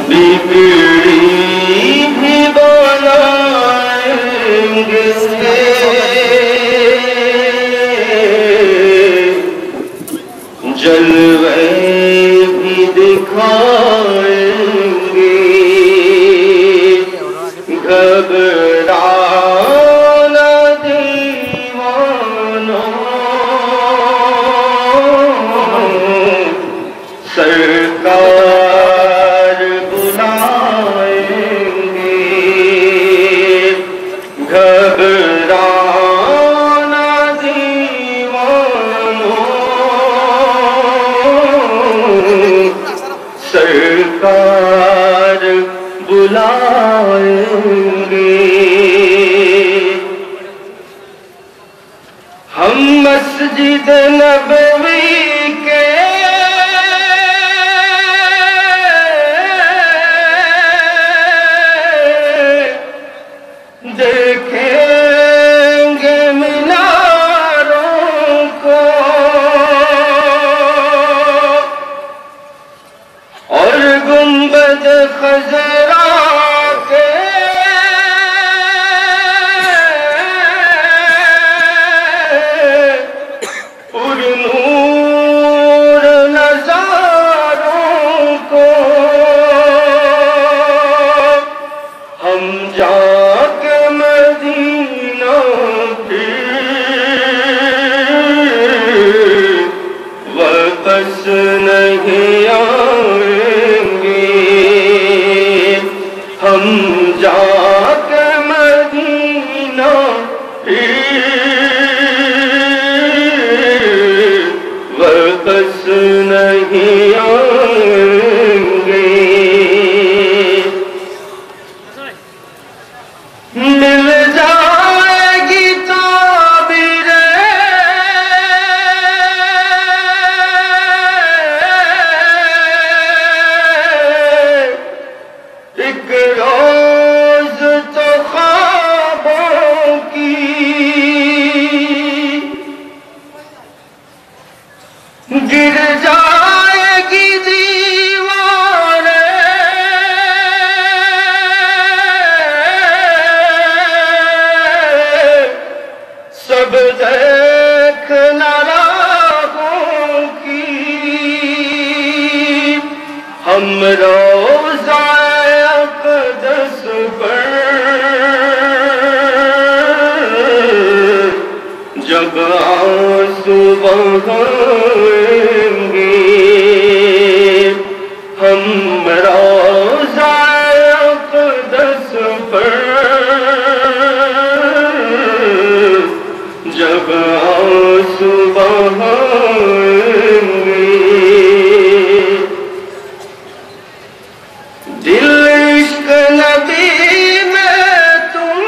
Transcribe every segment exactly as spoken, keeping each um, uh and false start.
बिगड़ी भी बनाएंगे, जलवे भी दिखाएंगे। घबराना दीवानों, सरकार बुलाएंगे। घबराना दीवानों, सरकार बुलाएंगे। हम मस्जिद नबवी के देखेंगे मीनारों को, और गुंबद खजरा के पुरनूर नजारों को। हम जाके मदीना फिर वापस नहीं आएंगे। हम जाके मदीना फिर वापस नहीं आएंगे। मिल जाएगी ताबीरे एक रोज तो ख्वाबों की, गिर जाएगी दीवारें सब देखना राहों की। हम रोज़ाए अक़दस पर जब आंसू बहाएंगे, हम रोज़ाए अक़दस पर जब आंसू बहाएंगे। दिल इश्क नबी में तुम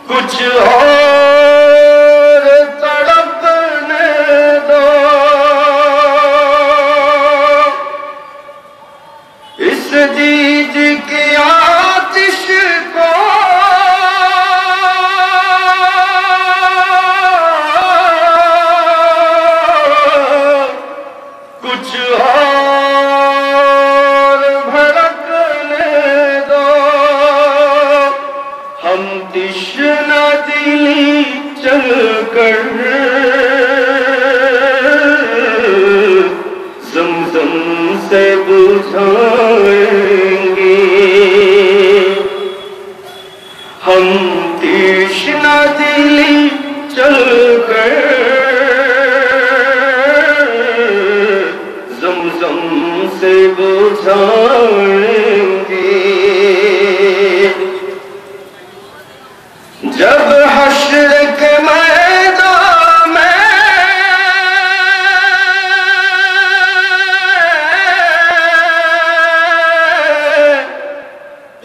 कुछ और तड़पने दो। इस दीद की आतिश को कुछ और भड़कने दो। हम तिश्ना दिली चल कर जमजम से बुझाएंगे। हम तिश्ना दिली चल कर जमजम से बुझाएंगे। जब हश्र के मैदान में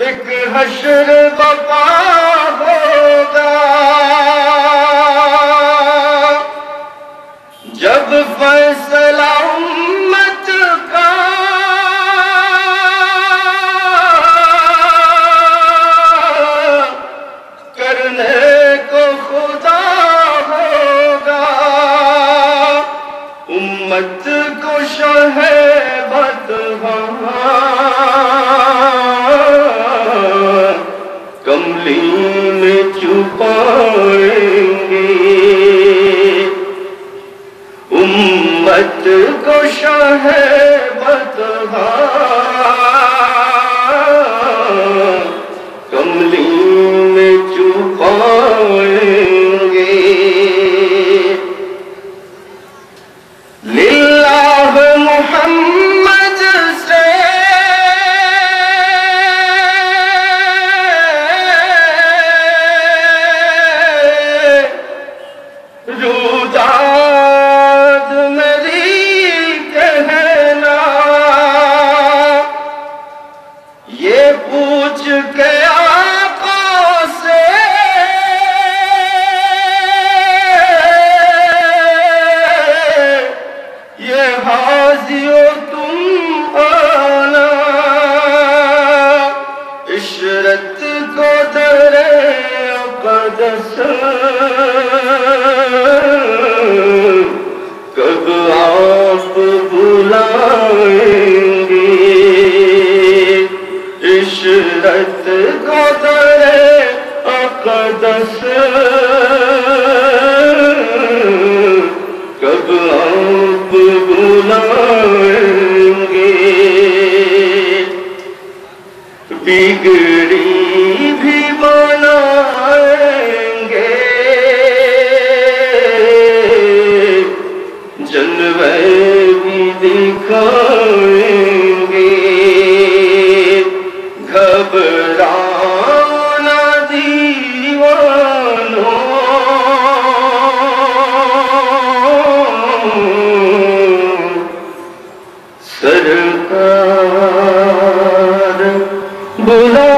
एक हश्र बपा होगा, जब फैसला उम्मत का خط کشا ہے بطحا، کملی میں چھپائیں گے۔ للہ محمد سے روداد میری کہنا، یہ پوچھ کے آقا سے، یہ حاضی ہو تم آنا۔ عشرت کو در اقدس کب آپ بلائیں گے؟ عشرت کو در اقدس کب آپ بلائیں گے؟ بگڑی بھی بنائیں گے، جلوے بھی دکھائیں گے۔ گھبراؤ نہ دیوانو، سرکار بلا